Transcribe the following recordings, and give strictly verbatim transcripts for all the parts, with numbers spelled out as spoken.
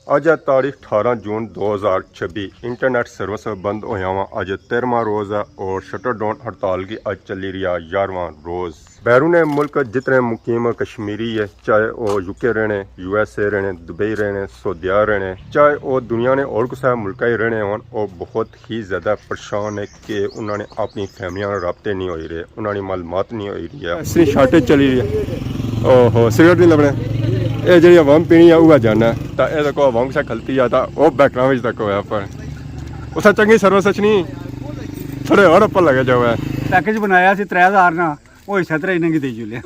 اج ہے تاریخ اٹھارہ جون دو ہزار چھبی، انٹرنیٹ سروس بند ہویا ہوا۔ اج تیرہواں روز ہے اور شٹر ڈاؤن ہڑتال کی اج چلی رہی ہے یارہواں روز۔ بیرون ملک جتنے مقیم کشمیری ہے، چاہے وہ یو کے رہنے، یو ایس اے رہنے، دبئی رہنے، سعودیہ رہنے، چاہے وہ دنیا نے اور کسے ملکہ ہی رہنے ہون، وہ بہت ہی زیادہ پریشان ہے کہ انہاں نے اپنی فیملیاں نال رابطے نہیں ہوئی رہے، انہاں نی معلومات نہیں ہوئی رہی ہے۔ اتنی شارٹیج چلی رہی ہے۔ اوہو، سگریٹ نہیں لبنے۔ اے جڑی عوام پینی ہے، اوہ جانا ہے۔ تا اے دیکھو، عوام کسا کھلتی ہے، تا او بیک گراؤنڈ وچ تک ہویا پر۔ اسا چنگی سروس اچ نہیں، تھوڑے اور اپر لگے جاؤ ہے۔ پیکج بنایا سی ترے ہزار نا، او حصہ ترے انہیں کی دے جلیا۔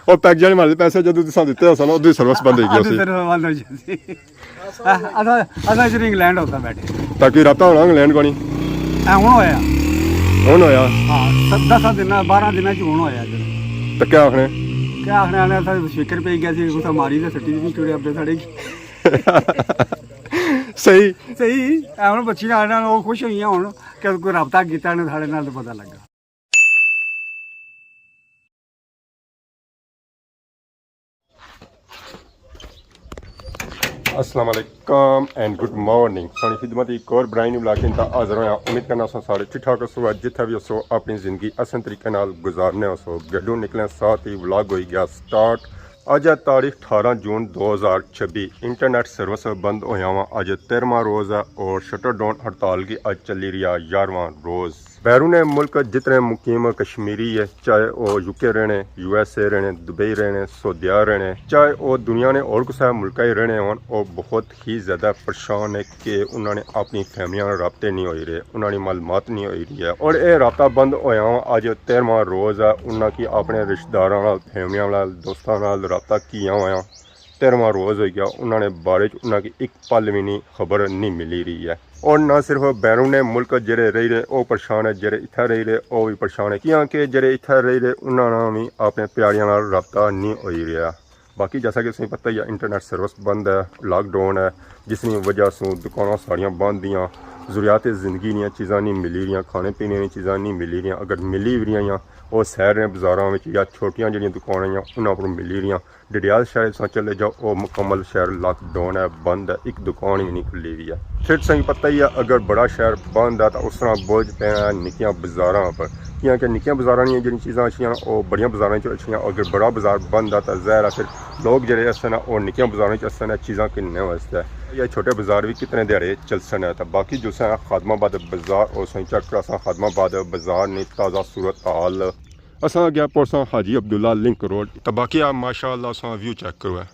او پیکج والے مارے پیسے جدوں تساں دتے ہو سن، ادوں سروس بند ہوئی گئی سی۔ سروس بند ہو جاتی۔ اساں، اساں صرف انگلینڈ ہوتا بیٹھے۔ تاکہ رابطہ ہونا انگلینڈ کو نہیں؟ اے ہن ہویا۔ ہن ہویا؟ ہاں، س-، دس دن، بارہ دن چ ہن ہویا ادھر۔ تو کیا آخنے؟ کیا آخنے آنے، اساں سپیکر پہ گیا سی، اساں ماری تے سٹی بھی چھوڑے اپنے ساڑے کی۔ صحیح۔ صحیح۔ اے ہن بچیاں آنے، او خوش ہوئیاں ہن کہ کوئی رابطہ کیتا نے ساڑے نال، تو پتہ لگا۔ السلام علیکم اینڈ گڈ مارننگ۔ سانی خدمت ایک اور برائے نیو ولاگ تا حاضر ہویا۔ امید کرنا سو سارے ٹھیک ٹھاک ہو سو، جتھے بھی ہو سو اپنی زندگی احسن طریقے نال گزارنے ہو سو۔ گڈو نکلے ساتھ ہی ولاگ ہوئی گیا سٹارٹ۔ اج ہے تاریخ اٹھارہ جون دو ہزار چھبی، انٹرنیٹ سروس بند ہویا ہوا۔ اج تیرہواں روز ہے اور شٹر ڈاؤن ہڑتال کی اج چلی رہی ہے یارہواں روز۔ بیرون ملک جتنے مقیم کشمیری ہے، چاہے وہ یو کے رہنے، یو ایس اے رہنے، دبئی رہنے، سعودیہ رہنے، چاہے وہ دنیا نے اور کسے ملکہ ہی رہنے ہون، وہ بہت ہی زیادہ پریشان ہے کہ انہاں نے اپنی فیملیاں نال رابطے نہیں ہوئی رہے، انہاں نی معلومات نہیں ہوئی رہی ہے۔ اور اے رابطہ بند ہویا ہوا اج تیرہواں روز ہے، انہاں کی اپنے رشتہ داراں نال، فیملیاں نال، دوستاں نال رابطہ کیا ہویا۔ تیرہواں روز ہوئی گیا، انہاں نے بارے چ انہاں کی ایک پل وی نہیں خبر نہیں ملی رہی ہے۔ اور نہ صرف بیرون ملک جڑے رہی رہے او پریشان ہے، جڑے اتھا رہی رہے او بھی پریشان ہے، کیونکہ جڑے اتھا رہی رہے انہاں نا بھی اپنے پیاریاں نال رابطہ نہیں ہوئی رہا۔ باقی جیسا کہ تساں پتہ ہی ہے، انٹرنیٹ سروس بند ہے، لاک ڈاؤن ہے، جس کی وجہ سوں دکاناں ساریاں بند دیاں، ضروریات زندگی دیاں چیزاں نہیں ملی رہیاں، کھانے پینے کی چیزاں نہیں ملی رہیاں، اگر ملی بھی رہیاں، او شہر نے بازاراں وچ یا چھوٹیاں جڑیاں دکاناں یا انہاں پر ملی رہیاں۔ ڈڈیال شہر تساں چلے جاؤ، او مکمل شہر لاک ڈاؤن ہے، بند ہے، ایک دکان بھی نہیں کھلی ہوئی ہے۔ پھر تساں کی پتہ ہی ہے، اگر بڑا شہر بند ہے تو اس طرح بوجھ پینا ہے نکیاں بازاراں پر، کیونکہ نکیاں بازاراں نیاں جڑیاں چیزاں اچھیاں او بڑیاں بازاراں چ اچھیاں، اگر بڑا بازار بند ہے تو ظاہر ہے پھر لوگ جڑے اسن او نکیاں بازاراں چ اسن چیزاں گھننے واسطے۔ یہ چھوٹے بازار بھی کتنے دیہاڑے چلسن ہے۔ تو باقی جو سا خادم آباد بازار او سائیں چیک کراساں، خادم آباد بازار نی تازہ صورت حال۔ اساں گیا پہنچساں حاجی عبداللہ لنک روڈ۔ تے باقی آ ماشاءاللہ اساں ویو چیک کرو ہے،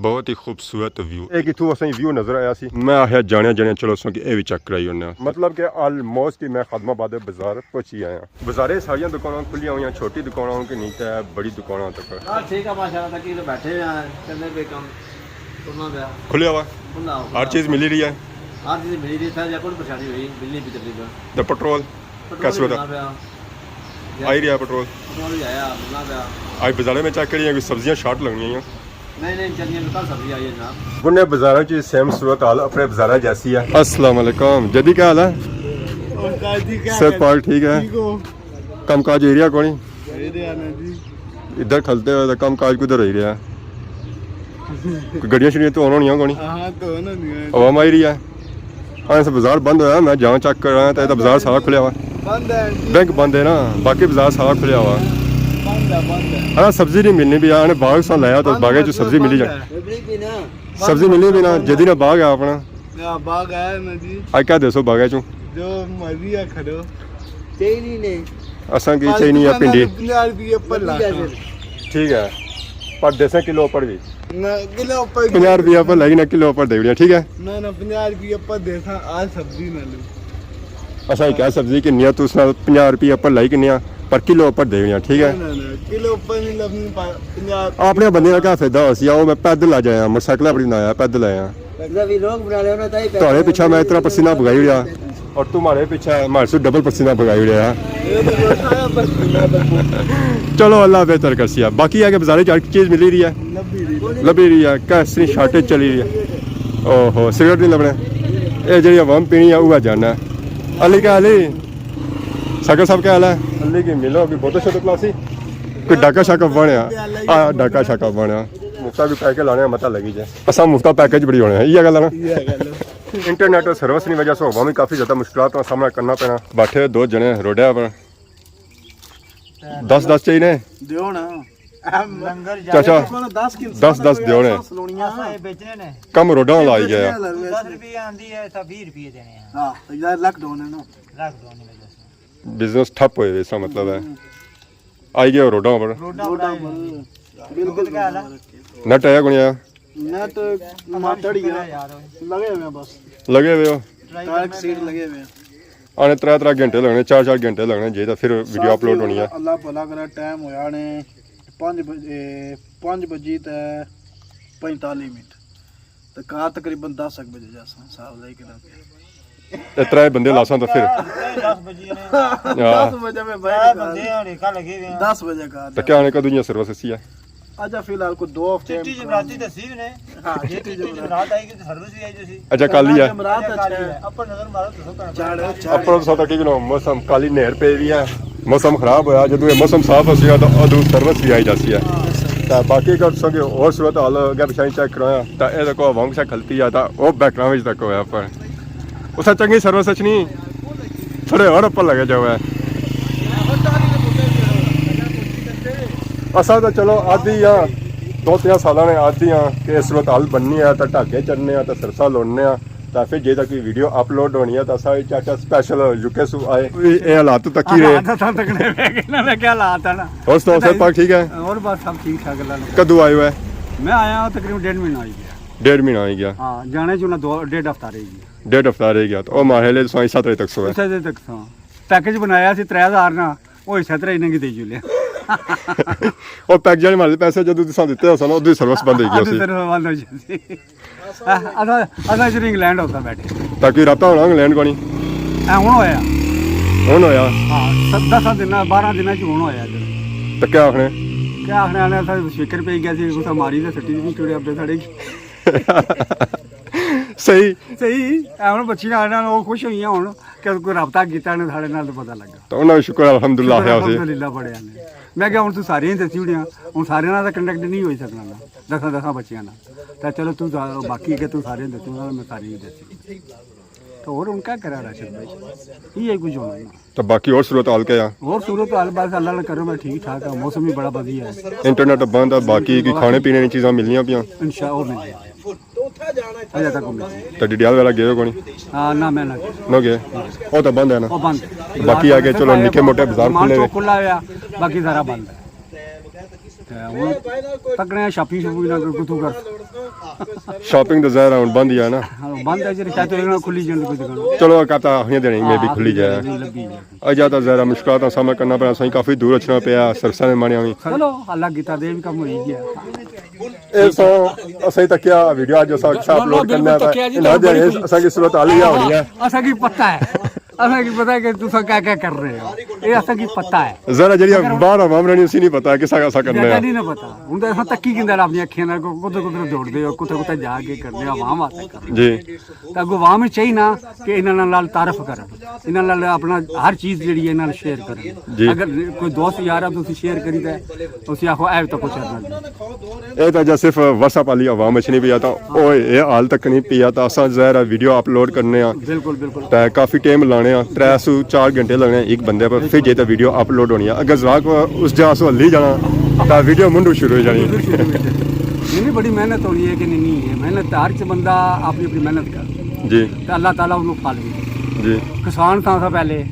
بہت ہی خوبصورت ویو۔ ایک اتھوں اساں ویو نظر آیا سی۔ میں آخیا جانے جانے چلو اساں کی اے وی چیک کرائی ہونے آں۔ مطلب کہ آلموسٹ ہی میں خادم آباد بازار پہنچی آیا۔ بازارے ساریاں دکاناں کھلیاں ہوئیاں، چھوٹی دکاناں ہون کہ نہیں تے بڑی دکاناں تک۔ ہاں ٹھیک ہے، ماشاءاللہ تاں کہ بیٹھے ہوئے ہیں، چلنے پہ کم کرنا پیا۔ کھلیا ہوا؟ کھلا ہوا۔ ہر چیز ملی رہی ہے؟ ہر چیز ملی رہی ہے، اتھا جا کوئی پریشانی ہوئی، ملنی بھی تقریباً۔ تے پٹرول؟ پٹرول کیسے ہی ہوتا؟ ملنا پیا۔ آئی رہیا پٹرول؟ پٹرول ہی آیا، ملنا پیا۔ آج بازارے میں چیک کریے، کوئی سبزیاں شارٹ لگنی ہیں۔ نہیں، نہیں، چلنی ہے، کل سبزی آئی ہے جناب۔ انہیں بازاراں چ سیم صورت حال اپنے بازاراں جیسی ہے۔ السلام علیکم جدی، کیا حال ہے؟ اور جی کیا صحت حال؟ پال ٹھیک ہے؟ ٹھیک ہو؟ کم کاج ایریا کونی؟ ایریا نا جی۔ ادھر کھلتے ہوئے تو کم کاج کدھر ہی رہا؟ کوئی گڈیاں شڈیاں تو ہونیاں کونی؟ ہاں، تو ہونیاں۔ عوام آئی رہی ہے۔ ہاں، اس بازار بند ہویا، میں جاں چیک کراں تے بازار سارا کھلیا ہوا۔ بند ہے جی۔ بینک بند ہے نا، باقی بازار سارا کھلیا ہوا۔ بند ہے، بند ہے۔ ہاں، سبزی نہیں ملنی بھی، آنے باغ سا لایا تو بند باغے ہے، چ سبزی ملی بند جائے۔ ہے۔ سبزی ملنی بھی نا، جدی نا باغ ہے اپنا۔ یا باغ ہے نا جی۔ آج کیا دیسو باغے چوں؟ جو مرضی ہے کھڑو۔ چاہیے نہیں۔ اساں کی چاہیے نہیں یا پنڈی۔ پنجاہ روپے پر لاکھ۔ ٹھیک ہے۔ پر دیسے کلو پر بھی۔ نہ، کلو پر۔ پنجاہ روپے پر لگی نا، کلو پر دے وڑیا، ٹھیک ہے؟ نہ، نہ، پنجاہ روپے پر دیسا، آج سبزی نہ لوں۔ اساں کیا سبزی کنیا، تو اس نال پنجاہ روپے پر لائی کنیا، پر کلو پر دے وڑیا، ٹھیک ہے؟ نہ، نہ، نہ، کلو پر نہیں لبنی، پر پنجاہ۔ اپنے بندے نا کیا فائدہ ہو سی، آؤ میں پیدل آ جایا، موٹر سائیکل اپنی نہ آیا، پیدل آیا۔ تہاڈے پیچھے میں اتنا پسینہ بگائی وڑیا۔ اور تمہارے پیچھے مارے سے ڈبل پسینہ بگائی وڑیا۔ چلو، اللہ بہتر کرسی۔ باقی ہے کہ بازارے چ ہر چیز ملی رہی ہے، لبھی رہی ہے، کیسری شارٹیج چلی رہی ہے۔ اوہو، سگریٹ نہیں لبنے۔ اے جڑی عوام پینی ہے، اوہ جانا ہے۔ علی کیا حال ہے؟ شاکر صاحب کیا حال ہے؟ علی کی ملو کہ بہت شوق کلاسی۔ کوئی ڈاکہ شاکہ بنیا؟ آ، ڈاکہ شاکہ بنیا۔ مفتا بھی پیکج لانے متا لگی جائے۔ اساں مفتا پیکج بڑی ہونے ہیں، یہ گل ہے نا؟ یہ گل ہے۔ انٹرنیٹ سروس نی وجہ سے ہوا بھی کافی زیادہ مشکلات کا سامنا کرنا پینا۔ بیٹھے دو جنے روڈے پر، دس دس چاہیے۔ دیو نا۔ لنگر چاچا، جائے۔ دس کن دس دس دیو نے۔ سلونیاں۔ اساں یہ بیچنے نے۔ کم روڈاں لائی گیا۔ دس روپے آندی ہے، تا بیس روپے دینے ہیں۔ ہاں، یار، لاک ڈاؤن ہے نا۔ لاک ڈاؤن کی وجہ سے۔ بزنس ٹھپ ہوئے، اس کا مطلب ہے۔ ہوں۔ آئی گئے روڈاں پر۔ روڈاں پر۔ روڈاں پر۔ بالکل۔ کیا حال ہے؟ نیٹ آیا کون آیا؟ نیٹ ماتڑ ہی ہے۔ لگے ہوئے ہیں بس۔ لگے ہوئے ہو؟ ٹرائل ٹرائل کرنے سیٹ میں۔ لگے ہوئے ہیں۔ آنے ترے ترے گھنٹے لگنے، چار چار گھنٹے لگنے جی، تو پھر ویڈیو ساتھ اپلوڈ ہونی ہے۔ اللہ بھلا کرے، ٹائم ہویا نے پانچ بجے، پانچ بجے تے پینتالیس منٹ۔ تے کار تقریباً دس ایک بجے جاساں، حساب لائی کے نہ پیا۔ تے ترے بندے لاساں تو پھر۔ دس بجے نے۔ ہاں۔ دس بجے میں ترے بندے ہاں، ریکھا لگے ہوئے ہیں۔ دس بجے کار تے کیا آنے کدوں جیاں سروس اسی ہے؟ اجا فی الحال کوئی دو ہفتے۔ چٹی جمراتی دسی بھی نے۔ ہاں، جی، چٹی چٹی جمراتی۔ جمرات آئی گی تو سروس بھی آئی جسی۔ اچھا، کالی ہے۔ جمرات اچھا ہے۔ اپر نظر مارو تو سو کرنا۔ چاڑے، چاڑے۔ اپر تو سو تکی جنو موسم کالی نہر پہ بھی ہے۔ موسم خراب ہویا، جدوں یہ موسم صاف ہو سی تو ادوں سروس بھی آئی جاسی ہے۔ ہاں۔ تا باقی اگر تساں کی اور صورت حال اگے پچھائی چیک کرایا تا اے دیکھو عوام کسا کھلتی ہے تا او بیک گراؤنڈ وچ تک ہویا پر اسا چنگی سروس اچ نہیں، تھوڑے اور اپر لگے جاؤ ہے۔ اسا تو چلو آدھی یا دو تین سالاں نے آدھی ہاں کہ صورت حال بننی ہے تا ٹاکے چڑھنے ہیں تا سرسا لوڑنے ہیں۔ تا پھر جے تک ویڈیو اپلوڈ ہونی ہے، تا اساں چاچا سپیشل یو کے سو آئے۔ اے حالات تکی رہے۔ حالات اساں تکنے پے کہ انہاں نے کیا حالات ہے نا۔ اور سناؤ، صحت پاک ٹھیک ہے؟ اور بس سب ٹھیک ٹھاک، اللہ نے۔ کدوں آئے ہوئے؟ میں آیا ہاں تقریباً ڈیڑھ مہینہ آئی گیا۔ ڈیڑھ مہینہ آئی گیا۔ ہاں، جانے چ انہاں دو، ڈیڑھ ہفتہ رہی گیا۔ ڈیڑھ ہفتہ رہ گیا۔ تو او ماحول ہے، تساں اس طرح تک سو ہے۔ اس طرح تک سو۔ پیکج بنایا سی ترے ہزار نا، او اس طرح انہاں کی دے جلیا۔ او پیکج والے مالے پیسے جدوں تساں دتے ہو سن، ادوں سروس بند ہوئی گیا سی۔ سروس بند ہوئی گیا سی۔ اساں، اساں صرف انگلینڈ ہوتا بیٹھے۔ تاکہ رابطہ ہونا انگلینڈ کو نہیں؟ اے ہن ہویا۔ ہن ہویا؟ ہاں، س-، دساں دناں، بارہ دناں چ ہن ہویا ادھر۔ تو کیا آخنے؟ کیا آخنے آنے، اساں سپیکر پہ گیا سی، اساں ماری تے سٹی دی چھوڑے اپنے ساڑے۔ صحیح۔ صحیح۔ اے ہن بچیاں آنے، او خوش ہوئیاں ہن کہ کوئی رابطہ کیتا نے ساڑے نال تو پتہ لگا۔ تو انہاں شکر الحمدللہ شکر آخیا سی۔ الحمدللہ پڑھیا نے۔ میں کہیا ہن تو سارے ہی دسی اڑیاں، ہن سارے نال تاں کنٹیکٹ نہیں ہوئی سکنا نا، دساں دساں بچیاں نال۔ تے چلو تو سا-، باقی کہ تو سارے دسو نا، میں سارے ہی دسی۔ تو اور ہن کیا کرا راشد بھائی؟ یہ کچھ ہونا نا۔ تو باقی اور صورت حال کیا ہے؟ اور صورت حال بس اللہ نے کرم ہے، ٹھیک ٹھاک ہے، موسم بھی بڑا بدیا ہے۔ انٹرنیٹ بند ہے، باقی کی کھانے پینے کی چیزاں ملنیاں پیاں؟ انشاءاللہ مل جائے۔ اجے تک مل جائے۔ تو ڈڈیال والا گئے ہو کونی؟ ہاں، نہ میں نہ گیا۔ نہ گئے؟ وہ تو بند ہے نا؟ وہ بند ہے۔ باقی آگے چلو نکے موٹے بازار کھلے ہوئے۔ کھلا ہوا، باقی سارا بند ہے۔ تے ہن تکنے آں شاپنگ شوپنگ نہ کتھوں کر۔ شاپنگ تو ظاہر ہے ہن بند ہی ہے نا۔ ہاں، بند ہے جی، شاید تو انہاں کھلی جان کوئی دکان۔ چلو، کہتا آخیاں دینے میں بھی کھلی جائے۔ نہیں لبھی جائے۔ اجا تو ظاہر ہے مشکلات کا سامنا کرنا پیا، سائیں کافی دور اچھنا پیا، سرساں نے مانیا بھی۔ چلو، اللہ کیتا دے بھی کم ہوئی گیا۔ اے سو اساں تکیا ویڈیو اج اساں اپلوڈ کرنا ہے، انہاں دے اساں کی صورت حال یہ ہونی ہے۔ اساں کی پتہ ہے۔ اساں کی پتہ ہے کہ تساں کیا کیا کر رہے ہو، یہ اساں کی پتہ ہے۔ ذرا جڑی باہر عوام رہنی اسی نہیں پتہ کسا کسا کرنا ہے۔ نہیں نہ پتہ۔ ہن تو اساں تکی گھندا اپنی اکھیاں نال، کدھر کدھر دوڑ دے ہو، کتھے کتھے جا کے کرنے عوام واسطے کرنے۔ جی۔ تے اگوں عوام ہی چاہیے نا کہ انہاں نال تعارف کرن، انہاں نال اپنا ہر چیز جڑی ہے انہاں نال شیئر کرن۔ جی۔ اگر کوئی دوست یار ہے تو اسی شیئر کری تے اسی آخو اے تو کچھ کرنا۔ اے تاں جا صرف واٹس ایپ والی عوام اچ نہیں پیا تاں او اے حال تک نہیں پیا تاں اساں ظاہر ہے ویڈیو اپلوڈ کرنے آں۔ بالکل، بالکل۔ تے کافی ٹائم لانے آں، ترے سو چار گھنٹے لگنے آں ایک بندے پر، پھر جے تے ویڈیو اپلوڈ ہونی ہے۔ اگر ذرا کو اس جا سو ہلی جانا تاں ویڈیو منڈو شروع ہو جانی۔ نہیں، نہیں، بڑی محنت ہونی ہے کہ نہیں، نہیں ہے محنت، ہر چ بندہ اپنی اپنی محنت کر۔ جی۔ تے اللہ تعالیٰ انہوں پھل بھی۔ جی۔ کسان تھا سا پہلے،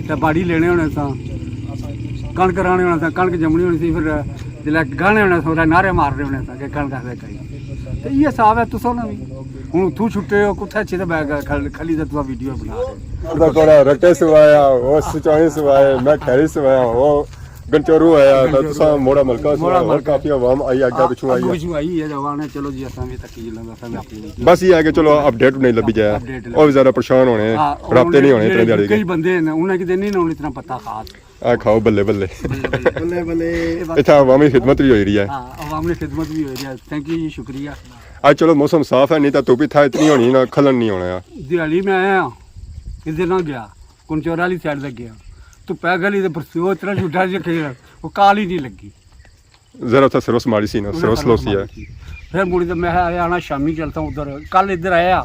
تے باڑی لینے ہونے سا، کݨک راہنے ہونے سا، کݨک جمنی ہونی سی، پھر جلے گانے ہونے سا، نعرے مارنے ہونے سا کہ کݨک آسے کئی۔ تے یہ حساب ہے تساں نا بھی۔ ہن اتھوں چھٹے ہو، کتھے اچھے تے بیٹھ کے کھل-، کھلی تے تساں ویڈیو بنا رہے ہو۔ دا کوڑا رٹے سوایا، او سچائی سوایا، میں کھیری سوایا، او گنچورو آیا، تاں تساں موڑا ملکہ سوایا، اور کافی عوام آئی اگے پچھوں آئی ہے۔ پچھوں آئی ہے، عوام نے چلو جی اساں بھی تکی جلنا، اساں بھی اپنی ویڈیو۔ بس یہ ہے کہ چلو اپڈیٹ نہیں لبھی جائے۔ اپڈیٹ نہیں۔ او بھی ذرا پریشان ہونے، ہاں، رابطے نہیں ہونے اتنے دیہاڑی دے۔ کئی بندے ہیں نا، انہاں کی تے نہیں نا اتنا پتہ خاص۔ اے کھاؤ بلے بلے۔ بلے بلے۔ بلے بلے۔ اتھا عوامی خدمت بھی ہوئی رہی ہے۔ ہاں، عوام نے خدمت بھی ہوئی رہی ہے۔ تھینک یو جی، شکریہ۔ اج چلو موسم صاف ہے، نہیں تاں دھوپ اتھا اتنی ہونی نا، کھلن نہیں ہونا۔ دیہاڑی میں آیا ہاں، ادھر نہ گیا، کنچور والی سائیڈ تے گیا۔ تو پیدل ہی تے پرسیو اتنا جھوٹا جی کھیل، وہ کال ہی نہیں لگی۔ ذرا اتھا سروس ماڑی سی نا، انہیں سروس سروس لو سی ہے۔ ماڑی سی۔ پھر مڑی تے میں آیا آنا شامی چلتا ادھر، کل ادھر آیا،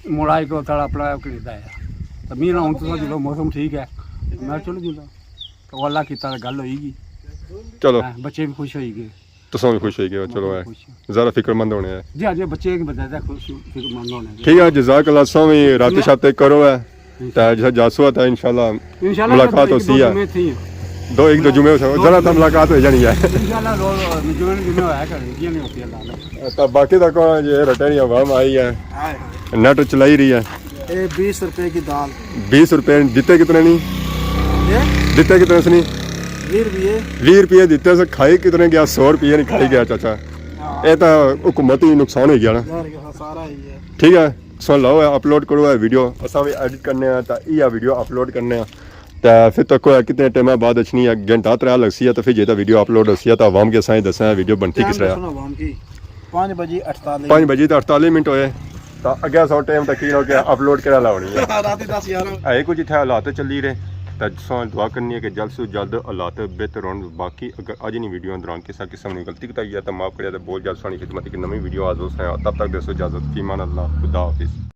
مڑا ایک تھوڑا اپنا کینیڈا آیا۔ تو میں نہ ہوں تو چلو موسم ٹھیک ہے، میں چلو جلدا۔ تو اللہ کیتا گل ہوئی گئی۔ چلو۔ ہاں، بچے بھی خوش ہوئی گئے۔ تساں بھی خوش ہوئی گئے ہو، چلو۔ میں ہے۔ خوش ہوں۔ ذرا فکر مند ہونے ہیں۔ جی ہاں، جی، بچے بھی زیادہ خوش، فکر مند ہونے ہیں۔ ٹھیک ہے، جزاک اللہ، تساں بھی رابطے شابطے کرو ہے۔ تے جیسا جاسو ہے تے انشاءاللہ انشاءاللہ ملاقات ہو سی ہے۔ دو ایک دو جمعے ہو سکو، ذرا تو ملاقات ہو جانی ہے۔ انشاءاللہ لوگ جمعے جمعے ہویا کریں، کیا نہیں ہوتی اللہ۔ تو باقی تو کون جی رٹے نہیں، عوام آئی ہے، نیٹ چلائی رہی ہے۔ یہ بیس روپے کی دال۔ بیس روپے دیتے کتنے نہیں؟ دیتے کتنے سے نہیں؟ بیس روپے۔ بیس روپے دیتے سے کھائی کتنے گیا؟ سو روپے نہیں کھائی گیا چاچا۔ یہ تو حکومتی نقصان ہو گیا نا۔ سارا ہی ہے۔ ٹھیک ہے۔ سن لو ہے، اپلوڈ کرو ہے ویڈیو، اساں بھی ایڈٹ کرنے ہیں، تا یہ ویڈیو اپلوڈ کرنے ہیں۔ تا پھر تک کوئی کتنے ٹائم بعد اچھنی ہے، گھنٹہ ترا لگ سی ہے، تو پھر جے تا ویڈیو اپلوڈ ہو سی ہے، تو عوام کے سائیں دسنا ہے ویڈیو بنتی کس طرح۔ پانچ بجے اٹھتالیس۔ پانچ بجے تو اٹھتالیس منٹ ہوئے، تا اگے سو ٹائم تک کی ہو کہ اپلوڈ کرا لاؤنی ہے۔ رات دس گیارہ۔ اے کچھ اتھے حالات چلی رہے، تا سو دعا کرنی ہے کہ جلد سے جلد حالات بہتر ہون۔ باقی اگر اج نی ویڈیو دوران کسا قسم نی غلطی کتائی ہے تو معاف کریا، تو بہت جلد سانی خدمت ایک نویں ویڈیو حاضر ہوساں۔ تب تک دیسو اجازت، فی امان اللہ، خدا حافظ۔